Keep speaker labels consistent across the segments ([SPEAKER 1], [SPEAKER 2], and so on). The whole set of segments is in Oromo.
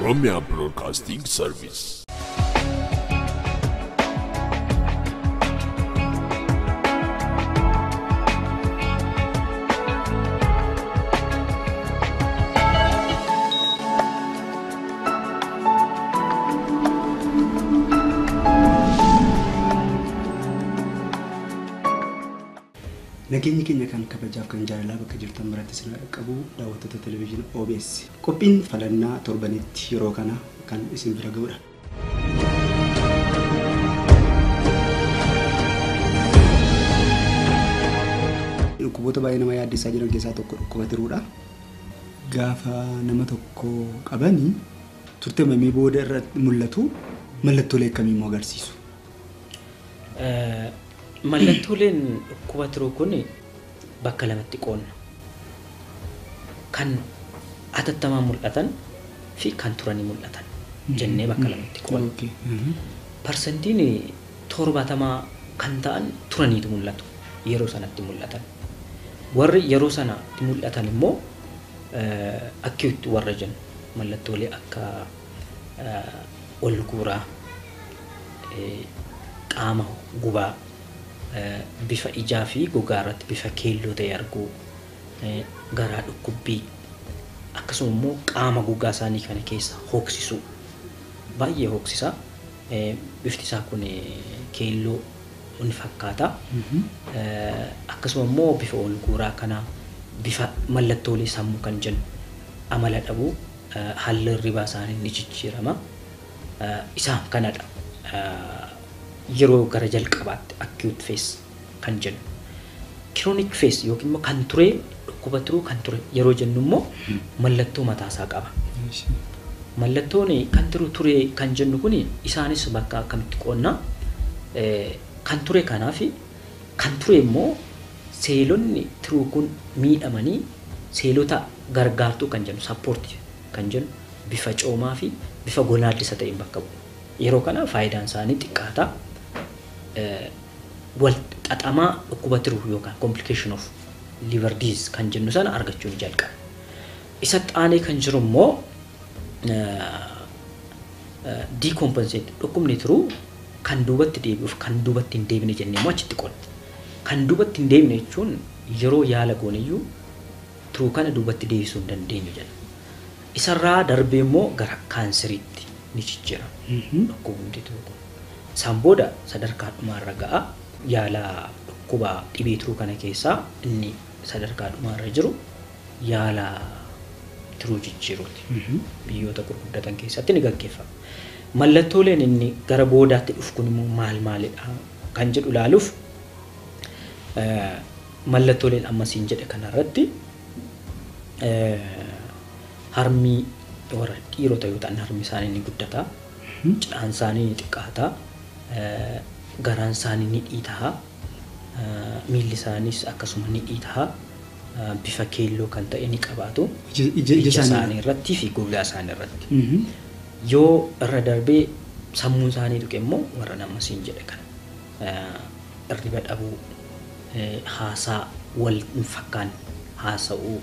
[SPEAKER 1] Oromia Broadcasting Service.
[SPEAKER 2] Nageenyi keenya kan kabajaaf kan jaalalaa bakka jirtan biratti isin qabu daawwattoota televezyiinii OBS. Qophiin falannaa torbanitti yeroo kana kan isin bira ga'udha. Dhukkuboota baay'ee nama yaaddessaa jiran keessaa tokko dhukkuba tiruudha. Gaafa nama tokko qabanii turte mamii booda irratti mul'atu mallattoolee akkamii immoo agarsiisu?
[SPEAKER 3] Mallattooleen dhukkuba tiruu kun bakka lamatti qoonna. Kan atattamaan mul'atan fi kan turanii mul'atan jennee bakka lamatti qoonna. Parsantiin 70 kan ta'an turaniitu mul'atu yeroo sanatti mul'atan. Warri yeroo sanatti mul'atan immoo acute warra jennu mallattoolee akka ol guuraa, qaama gubaa, bifa ijaa fi gogaa irratti bifa keelloo ta'e arguu, garaa dhukkubbii, akkasuma immoo qaama gogaa isaanii kana keessa hooksisuu, baay'ee hooksisa. Bifti isaa kun keelloo ni fakkaata. Akkasuma immoo bifa ol guuraa kana, bifa mallattoolee sammuu kan jennu amala dhabuu, haalli hirribaa isaanii ni jijjiirama. Isaan kanadha. Yeroo gara jalqabaatti acute phase kan jennu. Chronic phase yookiin immoo kan ture dhukkuba tiruu kan ture yeroo jennu immoo mallattoo mataasaa qaba. Mallattoon kan tiruu ture kan jennu kun isaanis bakka akkamitti qoonna? Kan ture kanaaf kan ture immoo seelonni tiruu kun miidhamanii seelota gargaartuu kan jennu support kan jennu bifa coomaa fi bifa gonaaddisa ta'een bakka bu'u. Yeroo kana faayidaan isaanii xiqqaata. Wal xaxamaa dhukkuba tiruu yookaan complication of liver disease kan jennu sana argachuu ni jalqaba. Isa xaanee kan jiru immoo decompensate dhukkubni tiruu kan duubatti deebi'uuf kan duubatti hin deebine jennee immoo achitti qoonna. Kan duubatti hin deebine jechuun yeroo yaala gooneyyuu tiruu kana duubatti deebisuu hin dandeenyu jenna. Isarraa darbee immoo gara kaanseriitti ni jijjiirama dhukkubni tiruu kun. Isaan booda sadarkaa dhumaarra ga'a. Yaala dhukkuba dhibee tiruu kana keessaa inni sadarkaa dhumaarra jiru yaala tiruu jijjiiruuti. Biyyoota gurguddatan keessatti ni gaggeeffama. Mallattooleen inni gara boodaatti dhufu kun immoo maal maalidha kan jedhu ilaaluuf mallattooleen ammasiin jedhe kanarratti harmi warra dhiirota yoo ta'an harmi isaanii ni guddata, cidhaan isaanii ni xiqqaata, garaan isaanii ni dhiita'a, miilli isaaniis akkasuma ni dhiita'a, bifa keelloo kan ta'e ni qabaatu ija isaanii irratti fi gogaa isaanii irratti. Yoo irra darbee sammuun isaanii tuqe immoo warra nammasiin jedhe kana hirriba dhabuu, haasaa wal hin fakkaanne haasa'uu,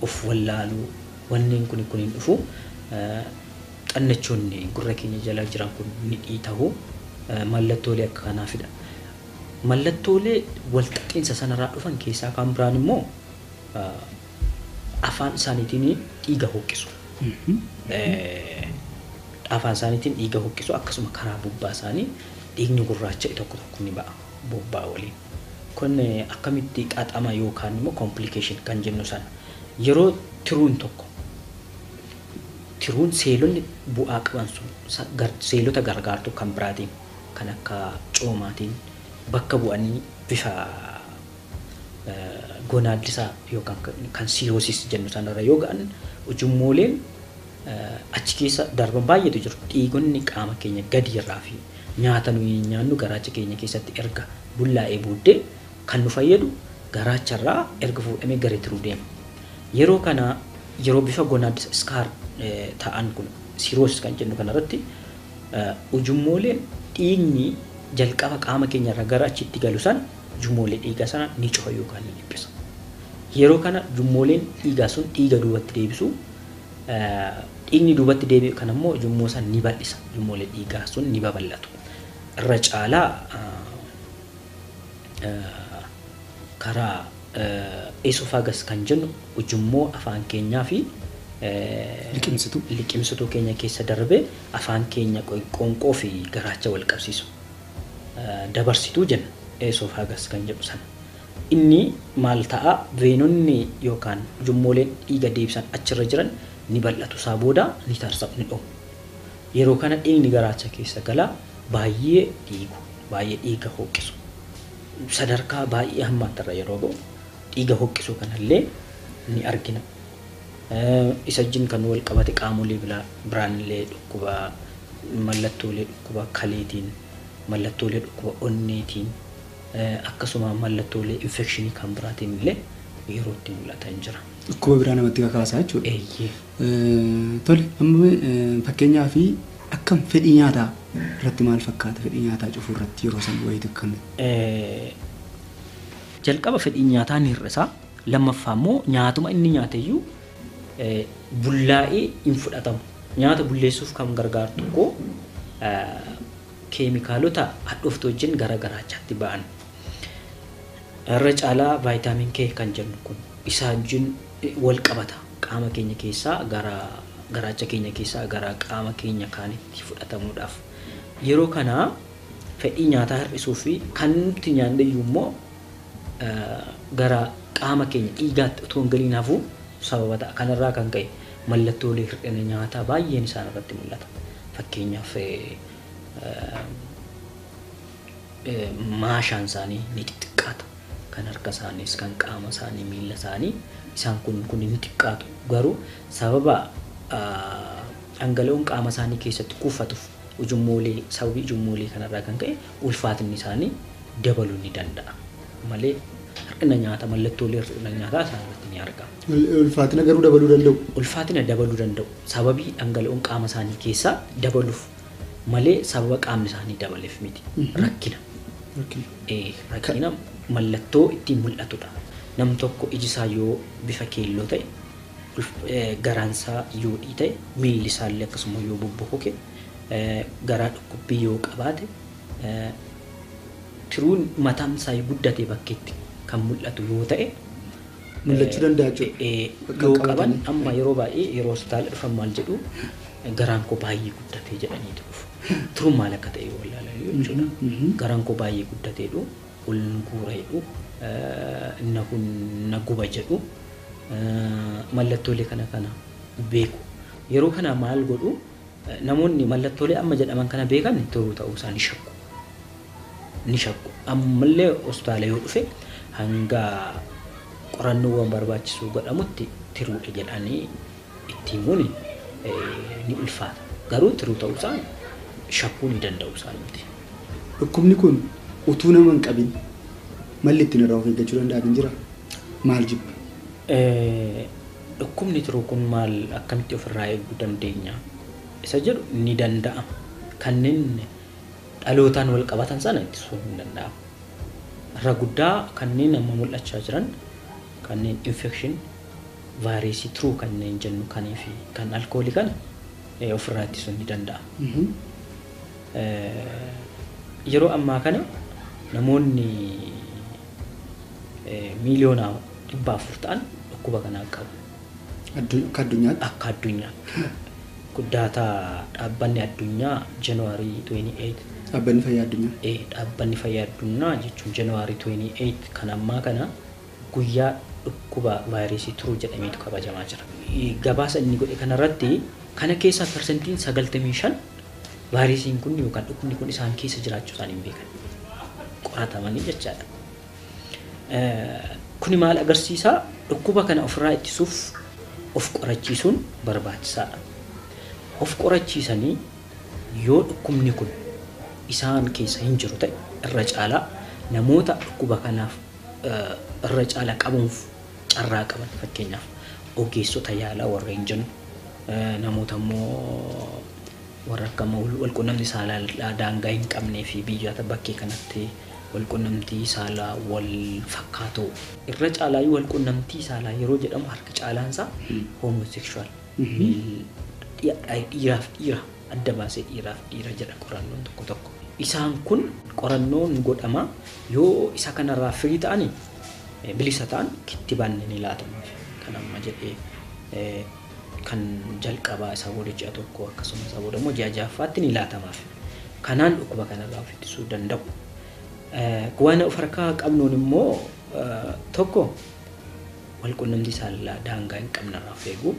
[SPEAKER 3] of wallaaluu, wanneen kun hin dhufu. Xannachoonni gurra keenya jala jiran kun ni dhiitahu. Mallattoolee akka kanaafidha. Mallattoolee wal xaxiinsa sanarraa dhufan keessaa kan biraan immoo afaan isaaniitiin dhiiga hooqisu. Afaan isaaniitiin dhiiga hooqisu, akkasuma karaa bobbaa isaanii dhiigni gurraacha'e tokko tokko ni ba'a bobbaa waliin. Kun akkamitti xaxama yookaan immoo complication kan jennu sana yeroo tiruun tokko tiruun seelonni bu'aa qaban sun seelota gargaartuu kan biraatiin kan akka coomaatiin bakka bu'anii bifa gonaaddisaa yookaan kan cirrhosis jennu sanarra yoo ga'an ujummooleen achi keessa darban baay'eetu jiru. Dhiigonni qaama keenya gadi irraa fi nyaata nuyi nyaannu garaacha keenya keessatti erga bullaa'ee booddee kan nu fayyadu garaacharraa erga fuudhamee gara tiruu deema. Yeroo kana yeroo bifa gonaaddisa iskaar ta'an kun cirrhosis kan jennu kanarratti ujummooleen dhiigni jalqaba qaama keenyarraa gara achitti galu san jummoolee dhiigaa sana ni cufa yookaan ni dhiphisa. Yeroo kana jummooleen dhiigaa sun dhiiga duubatti deebisu Dhiigni duubatti deebi'u kan immoo ujummoo san ni bal'isa. Ujummoolee dhiigaa sun ni babal'atu. Irra caalaa karaa esophagus kan jennu ujummoo afaan keenyaa fi liqimsituu keenya keessa darbee afaan keenya qoonqoo fi garaacha wal qabsiisu dabarsituu jenna esophagus kan jedhu sana. Inni maal ta'a veenonni yookaan ujummooleen dhiiga deebisan achirra jiran ni bal'atu isaa booda ni tarsa'u ni dhomu. Yeroo kana dhiigni garaacha keessa gala baay'ee dhiigu baay'ee dhiiga hooqisu. Sadarkaa baay'ee hammaatarra yeroo ga'u dhiiga hooqisu kanallee ni argina. Isa wajjin kan wal qabate qaamolee biraanillee dhukkuba mallattoolee dhukkuba kaleetiin mallattoolee dhukkuba onneetiin akkasuma mallattoolee infekshinii kan biraatiin illee yeroo itti mul'atan jira.
[SPEAKER 2] Dhukkuba biraa namatti kakaasaa jechuudha. Tole amma fakkeenyaa fi akkam fedhii nyaataa irratti maal fakkaata fedhii nyaataa cufuu irratti yeroo san wayii tokko?
[SPEAKER 3] Jalqaba fedhii nyaataa ni hir'isa. Lammaffaa immoo nyaatuma inni nyaateyyuu bullaa'ee hin fudhatamu. Nyaata bulleessuuf kan gargaaru tokko keemikaalota hadhooftuu wajjin gara garaachaatti ba'an. Irra caalaa vaayitaamin K kan jennu kun isa wajjin wal qabata. Qaama keenya keessaa gara garaacha keenya keessaa gara qaama keenya kaanitti fudhatamuudhaaf. Yeroo kana fedhii nyaataa hir'isuu fi kan nuti nyaanne iyyuu immoo gara qaama keenya dhiigaatti otoo hin galiin hafuu sababa ta'a. Kanarraa kan ka'e mallattoolee hir'ina nyaataa baay'een isaan irratti mul'ata. Fakkeenyaaf maashaan isaanii ni xixiqqaata. Kan harka isaaniis kan qaama isaanii miila isaanii isaan kun ni xiqqaatu. Garuu sababa dhangala'oon qaama isaanii keessatti kuufatuuf ujummoolee sababii ujummoolee kanarraa kan ka'e ulfaatinni isaanii dabaluu ni danda'a. Malee hir'ina nyaataa mallattoolee hir'ina nyaataa isaan irratti ni argama.
[SPEAKER 2] Ulfaatina garuu dabaluu danda'u.
[SPEAKER 3] Ulfaatina dabaluu danda'u. Sababii dhangala'oon qaama isaanii keessaa dabaluuf malee sababa qaamni isaanii dabaleef miti. Rakkina. Rakkina mallattoo ittiin mul'atudha. Nam tokko iji isaa yoo bifa keelloo ta'e, garaan isaa yoo dhiite, miilli isaa illee akkasuma yoo bobbokoke, garaa dhukkubbii yoo qabaate, tiruun mataan isaa guddatee bakkeetti kan mul'atu yoo ta'e
[SPEAKER 2] mul'achuu danda'a jechuudha.
[SPEAKER 3] Yoo qaban amma yeroo baay'ee yeroo hospitaala dhufan maal jedhu garaan koo baay'ee guddatee jedhanii dhufu. Tiruun maal akka ta'e wallaalanii jechuudha. Garaan koo baay'ee guddatee dhu, ol guura jedhu, na kun na guba jedhu mallattoolee kana kana beeku. Yeroo kana maal godhu namoonni mallattoolee amma jedhaman kana beekan tiruu ta'uu isaa ni shakku. Ni shakku. Ammallee hospitaala yoo dhufe hanga qorannoowwan barbaachisu godhamutti tiruudha jedhanii itti himuun ni ulfaata. Garuu tiruu ta'uu isaa shakkuu ni danda'u isaan miti.
[SPEAKER 2] Dhukkubni kun utuu nama hin qabin malli ittiin irraa of eeggachuu danda'an jira? Maal jibba?
[SPEAKER 3] Dhukkubni tiruu kun maal akkamitti ofirraa eeguu dandeenya? Isa jedhu ni danda'ama. Kanneen dhalootaan wal qabatan sana ittisuun hin danda'amu. Irra guddaa kanneen amma mul'achaa jiran kanneen infekshin vaayirasii tiruu kanneen jennu kanii fi kan alkoolii kana ofirraa ittisuun ni danda'ama. Yeroo ammaa kana namoonni miiliyoona 400 ta'an dhukkuba kanaa qabu.
[SPEAKER 2] Akka addunyaatti?
[SPEAKER 3] Akka addunyaatti. Daataa dhaabbanni addunyaa January 28.
[SPEAKER 2] Dhaabbanni fayyaa addunyaa?
[SPEAKER 3] Dhaabbanni fayyaa addunyaa jechuun January 28 kan ammaa kana guyyaa dhukkuba vaayirasii tiruu jedhameetu kabajamaa jira. Gabaasa inni godhe kanarratti kana keessaa 95% vaayirasiin kun yookaan dhukkubni kun isaan keessa jiraachuu isaanii hin beekan. Qoratamanii jechaadha. Kuni maal agarsiisaa? Dhukkuba kana ofirraa ittisuuf of qorachiisuun barbaachisaadha. Of qorachiisanii yoo dhukkubni kun isaan keessa hin jiru ta'e irra caalaa namoota dhukkuba kanaaf irra caalaa qabuuf carraa qaban fakkeenyaaf ogeessota yaalaa warreen jennu namoota immoo warra akka walqunnamti saalaa daangaa hin qabnee fi biyyoota bakkee kanatti Walqunnamtii saalaa wal fakkaatoo irra caalaa walqunnamtii saalaa yeroo jedhamu harka caalaansaa homosexual dhiiraaf dhiira adda baasee dhiiraaf dhiira jedha qorannoon tokko tokko. Isaan kun qorannoon godhama yoo isa kanarraa firii ta'anii bilisa ta'an kittibaanni ni laatamaaf. Kan amma jedhee kan jalqabaa isa booda ji'a tokko akkasuma isa booda immoo ji'a ja'affaatti ni laatamaaf. Kanaan dhukkuba kanarraa of ittisuu danda'u. Waan of harkaa qabnuun immoo tokko walqunnamtii saalaa daangaa hin qabnerraa of eeguu,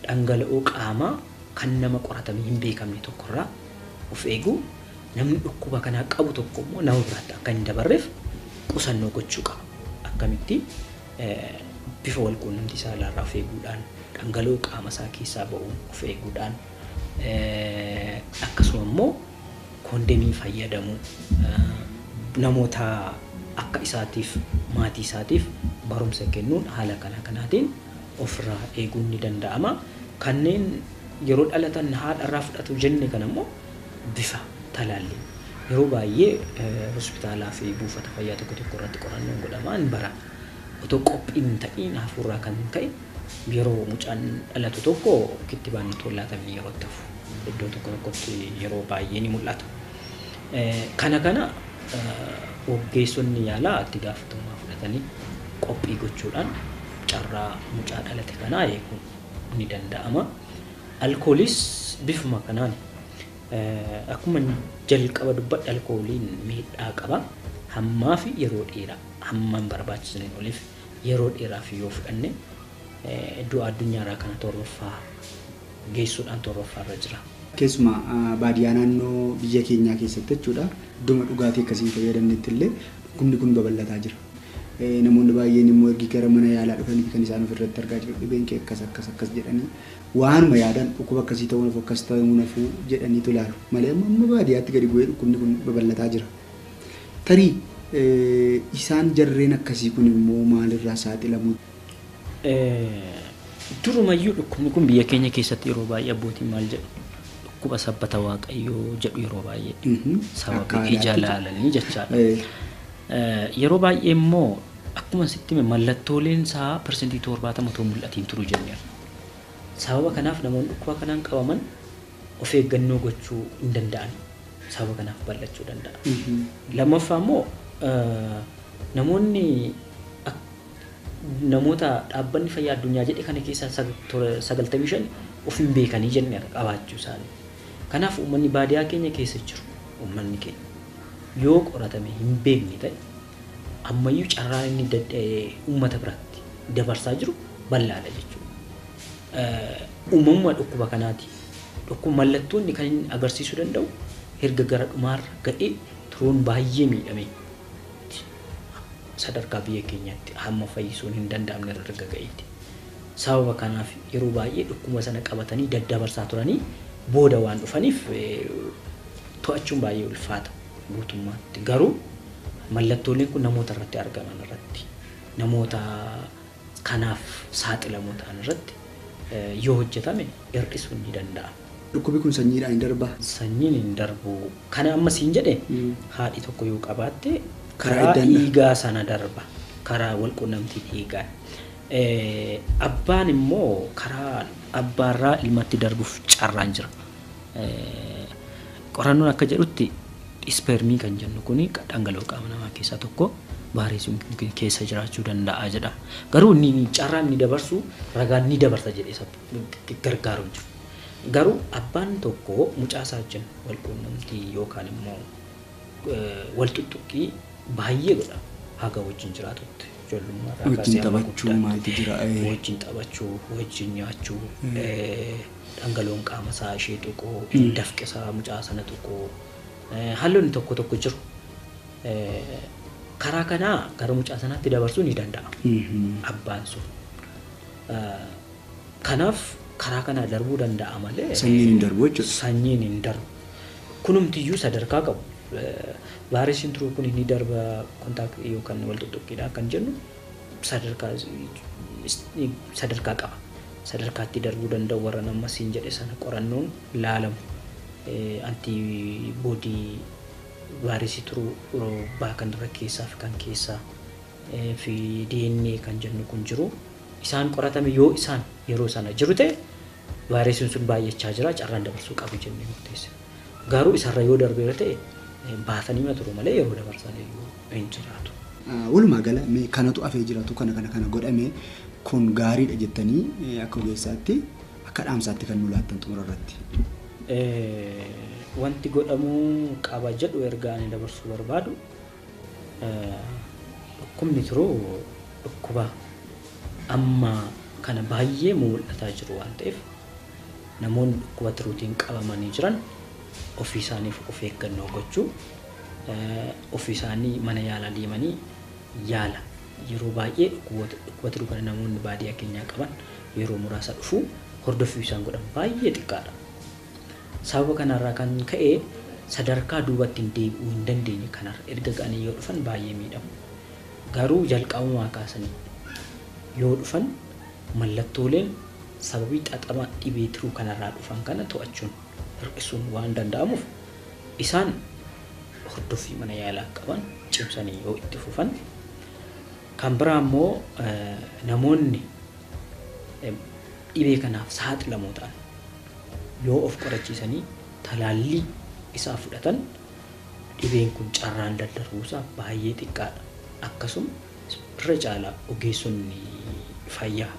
[SPEAKER 3] dhangala'oo qaamaa kan nama qoratamee hin beekamne tokkorraa of eeguu, namni dhukkuba kanaa qabu tokko immoo nama biraatti akka hin dabarreef qusannoo gochuu qaba. Akkamitti bifa walqunnamtii saalaarraa of eeguudhaan, dhangala'oo qaama isaa keessaa ba'uun of eeguudhaan, akkasuma immoo koondemii fayyadamuu, namoota akka isaatiif maatii isaatiif barumsa kennuun haala kana kanaatiin ofirraa eeguun ni danda'ama. Kanneen yeroo dhalatan haadharraa fudhatu jenne kana immoo bifa talaalliin yeroo baay'ee hospitaalaa fi buufata fayyaa tokko tokko irratti qorannoon godhamaa hin bara. Otoo qophiin hin ta'iin hafuurraa kan ka'e yeroo mucaan dhalatu tokko kittibaanni otoo hin laatamne yeroo itti hafu iddoo tokko tokkotti yeroo baay'ee ni mul'ata. Kana ogeessonni yaalaa itti gaafatamummaa fudhatanii qophii gochuudhaan carraa mucaa dhalate kanaa eeguun ni danda'ama. Alkoolis bifuma kanaan akkuma jalqaba dubbadhe alkooliin miidhaa qaba. Hammaa fi yeroo dheeraa hamma hin barbaachisneen oliif yeroo dheeraaf yoo fudhanne du'a addunyaarraa kana torbaffaa geessuudhaan torbaffaarra jira.
[SPEAKER 2] Keessumaa baadiyyaa naannoo biyya keenyaa keessatti jechuudha. Iddoo dhugaatii akkasii fayyadamnetti illee dhukkubni kun babal'ataa jira. Namoonni baay'een immoo ergi gara mana yaalaa dhufanii kan isaan ofirratti argaa jiru dhibeen kee akkas akkas akkas jedhanii waanuma yaadan dhukkuba akkasii ta'uu nafu akkas ta'uu nafu jedhaniitu ilaalu. Malee amma baadiyyaatti gadi bu'ee dhukkubni kun babal'ataa jira. Tarii isaan jarreen akkasii kun immoo maalirraa saaxilamu?
[SPEAKER 3] Durumayyuu dhukkubni kun biyya keenya keessatti yeroo baay'ee abbootiin maal jedhu? Dhukkuba sabbata waaqayyoo jedhu yeroo baay'ee sababa ija laalanii jechaadha. Yeroo baay'ee immoo akkuma sitti hime mallattooleen isaa 70% otoo mul'atiin turu jenneera. Sababa kanaaf namoonni dhukkuba kanaan qabaman of eeggannoo gochuu hin danda'an. Sababa kanaaf bal'achuu danda'a. Lammaffaa immoo namoonni namoota dhaabbanni fayyaa addunyaa jedhe kana keessaa 95 of hin beekanii jenneera qabaachuu isaanii. Kanaaf uummanni baadiyyaa keenya keessa jiru uummanni keenya yoo qoratame hin beekne ta'e ammayyuu carraan inni uummata biratti dabarsaa jiru bal'aadha jechuudha. Uumamuma dhukkuba kanaati. Dhukkuba mallattoonni kan inni agarsiisuu danda'u erga gara dhumaarra ga'ee turuun baay'ee miidhame sadarkaa biyya keenyaatti hamma fayyisuun hin danda'amne irra erga ga'eeti. Sababa kanaaf yeroo baay'ee dhukkuba sana qabatanii daddabarsaa turanii booda waan dhufaniif to'achuun baay'ee ulfaata guutummaatti. Garuu mallattooleen kun namoota irratti argaman irratti namoota kanaaf saaxilamoo ta'an irratti yoo hojjetame hir'isuun ni danda'ama.
[SPEAKER 2] Dhukkubni kun sanyiidhaan hin darbaa?
[SPEAKER 3] Sanyiin hin darbu. Kana amma siin jedhe haadhi tokko yoo qabaatte karaa dhiigaa sana darba. Karaa walqunnamtii dhiigaa. Abbaan immoo karaa abbaarraa ilmatti darbuuf carraan jira. Qorannoon akka jedhutti ispermii kan jennu kuni dhangala'oo qaama namaa keessaa tokko vaayirasiin kun keessa jiraachuu danda'a jedha. Garuu inni carraan inni dabarsu ragaan ni dabarsa jedhee isa gargaaru hin jiru. Garuu abbaan tokko mucaa isaa wajjin walqunnamtii yookaan immoo wal tuttuqqii baay'ee godha haga wajjin jiraatutti. Ijoollummaa irraa
[SPEAKER 2] Wajjin
[SPEAKER 3] kaasee hamma
[SPEAKER 2] taphachuu
[SPEAKER 3] guddaatti.
[SPEAKER 2] maaltu jira?
[SPEAKER 3] Wajjin taphachuu, wajjin nyaachuu, dhangala'oon qaama isaa ishee tuquu, dafqi isaa mucaa sana tuquu, haalonni tokko tokko jiru. Karaa kanaa gara mucaa sanaatti dabarsuu ni danda'a abbaan sun. Kanaaf karaa kanaa darbuu danda'a malee
[SPEAKER 2] Sanyiin hin darbu jechuudha.
[SPEAKER 3] Sanyiin hin darbu. Kunumtiyyuu sadarkaa qabu. Vaayirasiin turuu kun ni darba kontaaktii yookaan wal tuttuqqiidhaan kan jennu sadarkaa qaba. Sadarkaatti darbuu danda'u warra nama siin jedhe sana qorannoon laalamu. Antiboodii Vaayirasii tiruu baa kan irra keessaa fi kan keessaa fi DNA kan jennu kun jiru. Isaan qoratame yoo isaan yeroo sana jiru ta'e, vaayirasiin sun baay'achaa jira, carraan dabarsuu qabu jennee murteessina. Garuu isarra yoo darbeera ta'e, baatanii ma turu malee yeroo dabarsan iyyuu hin jiraatu.
[SPEAKER 2] Walumaa gala mee kanatu afee jiraatu, kana kana kana godhame kun gaariidha jettanii akka ogeessaatti, akka dhaamsaatti kan nu laattan xumura irratti.
[SPEAKER 3] Wanti godhamuu qaba jedhu, ergaa ani dabarsuu barbaadu, dhukkubni tiruu dhukkuba amma kana baay'ee mul'ataa jiru waan ta'eef, namoonni dhukkuba tiruutiin qabamanii jiran ofii isaaniif of eeggannoo gochuu, ofii isaanii mana yaalaa deemanii yaala. Yeroo baay'ee dhukkuba tiruu kana namoonni baadiyyaa keenyaa qaban yeroo muraasa dhufuu, hordoffii isaan godhan baay'ee xiqqaadha. Sababa kanarraa kan ka'e sadarkaa duubatti hin deebi'uu hin dandeenye kanarra erga ga'anii yoo dhufan baay'ee miidhamu. Garuu jalqabumaa kaasanii yoo dhufan, mallattooleen sababii xaxama dhibee tiruu kanarraa dhufan kana to'achuun, hir'isuun waan danda'amuuf, isaan hordoffii mana yaalaa qaban cimsanii yoo itti fufan. Kan biraa immoo namoonni dhibee kanaaf saaxilamoo ta'an yoo of qorachiisanii talaallii isaa fudhatan, dhibeen kun carraan daddarbuusaa baay'ee xiqqaadha. Akkasuma irra caalaa ogeessonni fayyaa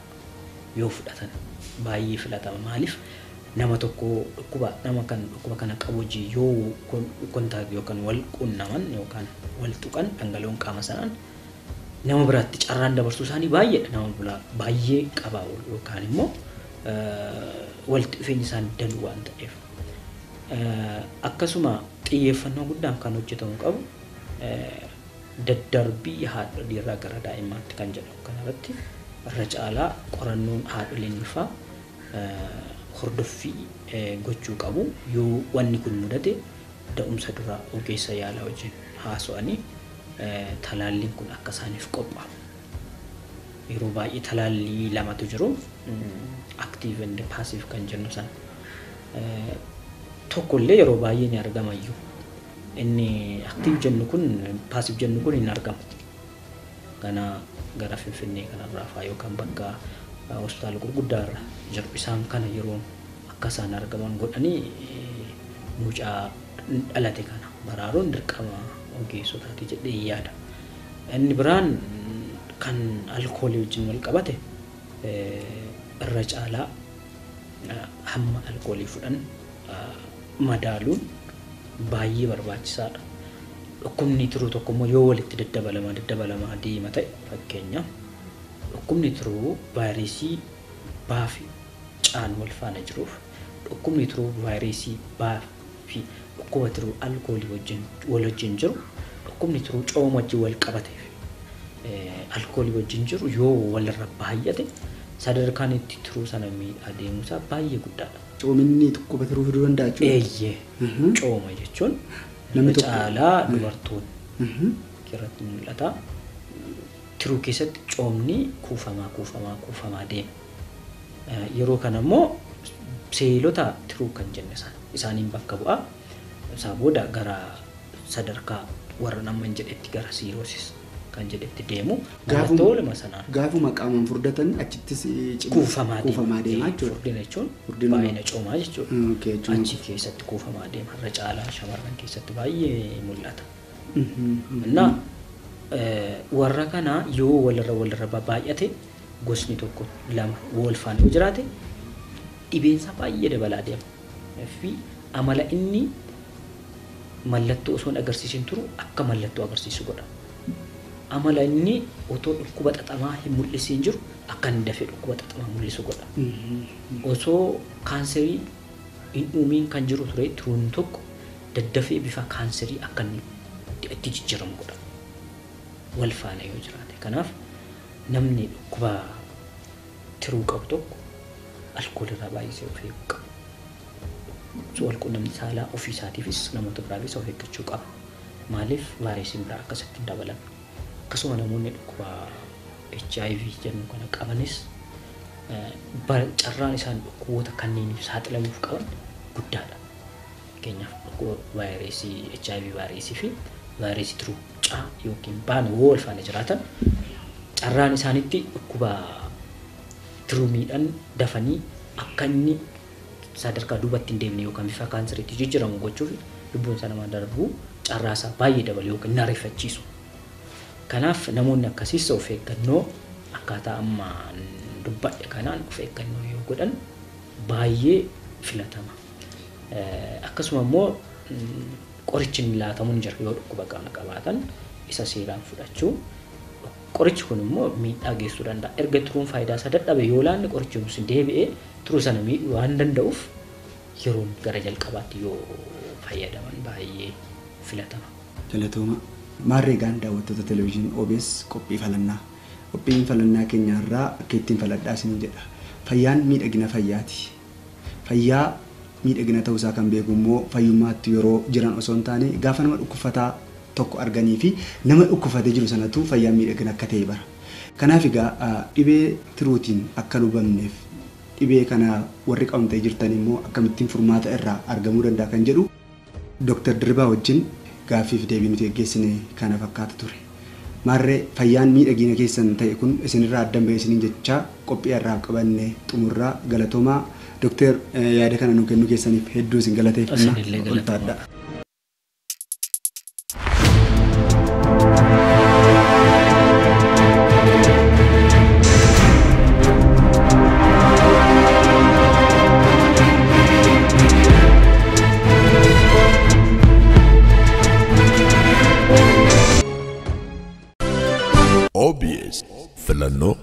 [SPEAKER 3] yoo fudhatan baay'ee filatama. Maaliif, nama tokko dhukkuba nama kan dhukkuba kana qabu wajjin yoo contact yookaan wal qunnaman yookaan wal tuqan, dhangala'oon qaama sanaan nama biraatti carraan dabarsuu isaanii baay'eedha. Nama biraa baay'ee qabaa oolu yookaan immoo walitti dhufeenyi isaanii danuu waan ta'eef. Akkasuma xiyyeeffannoo guddaan kan hojjetamu qabu daddarbii haadholii irraa gara daa'immaatti kan jedhamu kanarratti irra caalaa qorannoon haadholiin ulfaa hordoffii gochuu qabu. Yoo wanni kun mudate, da'umsa dura ogeessa yaalaa wajjin haasa'anii talaalliin kun akka isaaniif qophaa'u. Yeroo baay'ee talaallii lamatu jiru, active and passive kan jennu sana. Tokkollee yeroo baay'ee ni argama iyyuu. Inni active jennu kun, passive jennu kun hin argamu. Kana gara Finfinnee kanarraa fa'aa yookaan bakka hospitaala gurguddaa irra jiru, isaan kana yeroo akka isaan argaman godhanii mucaa dhalate kana baraaruun dirqama ogeessotaati jedhee yaada. Inni biraan kan alkoolii wajjin wal qabate, irra caalaa hamma alkoolii fudhan madaaluun baay'ee barbaachisaadha. Dhukkubni tiruu tokko immoo yoo walitti daddabalamaa daddabalamaa deema ta'e, fakkeenya dhukkubni tiruu vaayirasii baa fi caan wal faana jiruuf, dhukkubni tiruu vaayirasii baa fi dhukkuba tiruu alkoolii wajjin wal wajjin jiru, dhukkubni tiruu cooma wajjin wal qabatee fi alkoolii wajjin jiru yoo walirra baay'ate, sadarkaan itti tiruu sana miidhaa deemuusaa baay'ee guddaadha.
[SPEAKER 2] Coominni dhukkuba tiruu fiduu danda'a jechuudha.
[SPEAKER 3] Eeyyee. Cooma jechuun
[SPEAKER 2] Namni tokko
[SPEAKER 3] caalaa dubartoonni irratti mul'ata. Tiruu keessatti coomni kuufamaa kuufamaa kuufamaa deema. Yeroo kana immoo seelota tiruu kan jenne sana isaaniin bakka bu'a. Isaa booda gara sadarkaa warra nama hin jedhetti, gara cirrhosis kan jedhetti deemu. Mallattoo lama sanaan.
[SPEAKER 2] Gaafuma qaamaan furdatan achittis
[SPEAKER 3] kuufamaa deema.
[SPEAKER 2] Kuufamaa deema jechuudha.
[SPEAKER 3] Furdina jechuun
[SPEAKER 2] Furdina
[SPEAKER 3] baay'ina coomaa jechuudha.
[SPEAKER 2] Okay, jechuun.
[SPEAKER 3] Achi keessatti kuufamaa deema. Irra caalaa shamarran keessatti baay'ee mul'ata. Na warra kana yoo walirra walirra baay'ate, gosni tokko lama wal faana yoo jiraate, dhibeensaa baay'ee dabalaa deema. Fi amala inni mallattoo osoo hin agarsiisin turu akka mallattoo agarsiisu godha. Amala inni otoo dhukkuba xaxamaa hin mul'isiin jiru akka inni dafee dhukkuba xaxamaa mul'isu godha. Osoo kaanserii hin uumiin kan jiru ture tiruun tokko, daddafee bifa kaanserii akka inni itti jijjiiramu godha. Wal faana yoo jiraate. Kanaaf namni dhukkuba tiruu qabu tokko alkoolirraa baay'isee of eeguu qaba. Wal quunnamtii saalaa ofii isaatiifis namoota biraafis of eeggachuu qaba. Maaliif, vaayirasiin biraa akkasitti hin dabalamne. Akkasuma namoonni dhukkuba HIV jennu kana qabanis carraan isaan dhukkuboota kanneeniif saaxilamuuf qaban guddaadha. Fakkeenyaaf dhukkuba vaayirasii HIV vaayirasii fi vaayirasii tiruu C yookiin baan wal faana jiraatan carraan isaanitti dhukkuba tiruu miidhan dafanii akka inni sadarkaa duubatti hin deemne yookaan bifa kaanseriitti jijjiiramu gochuuf lubbuun isaa namaa darbu carraa isaa baay'ee dabalu yookiin hin ariifachiisu. Kanaaf namoonni akkasiis of eeggannoo akkaataa amma dubbadhe kanaan of eeggannoo yoo godhan baay'ee filatama. Akkasuma immoo qorichi inni laatamu ni jira yoo dhukkuba kana qabaatan isa seeraan fudhachuu. Qorichi kun immoo miidhaa geessuu danda'a. Erga tiruun faayidaa isaa dadhabe yoo laanne qorichi sun deebi'ee tiruu sana miidhuu waan danda'uuf yeroon gara jalqabaatti yoo fayyadaman baay'ee filatama.
[SPEAKER 2] Galatooma. Maarreegaan daawwattoota televezyiinii OBS qophii falannaa. Qophiin falannaa keenyaarraa akka ittiin faladhaa isin jedha. Fayyaan miidhagina fayyaati. Fayyaa miidhagina ta'uusaa kan beeku immoo fayyummaatti yeroo jiran osoo hin taane gaafa nama dhukkubfataa tokko arganii fi nama dhukkubfatee jiru sanatu fayyaan miidhagina akka ta'e bara. Kanaaf egaa dhibee tiruutiin akka hubamneef dhibee kana warri qabamtee jirtan immoo akkamittiin furmaata irraa argamuu danda'a kan jedhu Dr. Dirribaa wajjin gaaffiif deebii nuti geggeessine kana fakkaata ture. Maarree fayyaan miidhagina keessan ta'e kun isinirraa addan ba'e isiniin jechaa qophii irraa qabanne xumurraa galatoomaa. Dr. Yaada kana nu kennuu keessaniif hedduu isin galateeffanna.
[SPEAKER 3] Isinillee galatoomaa.
[SPEAKER 2] Ulfaadhaa.
[SPEAKER 1] OBS filannoo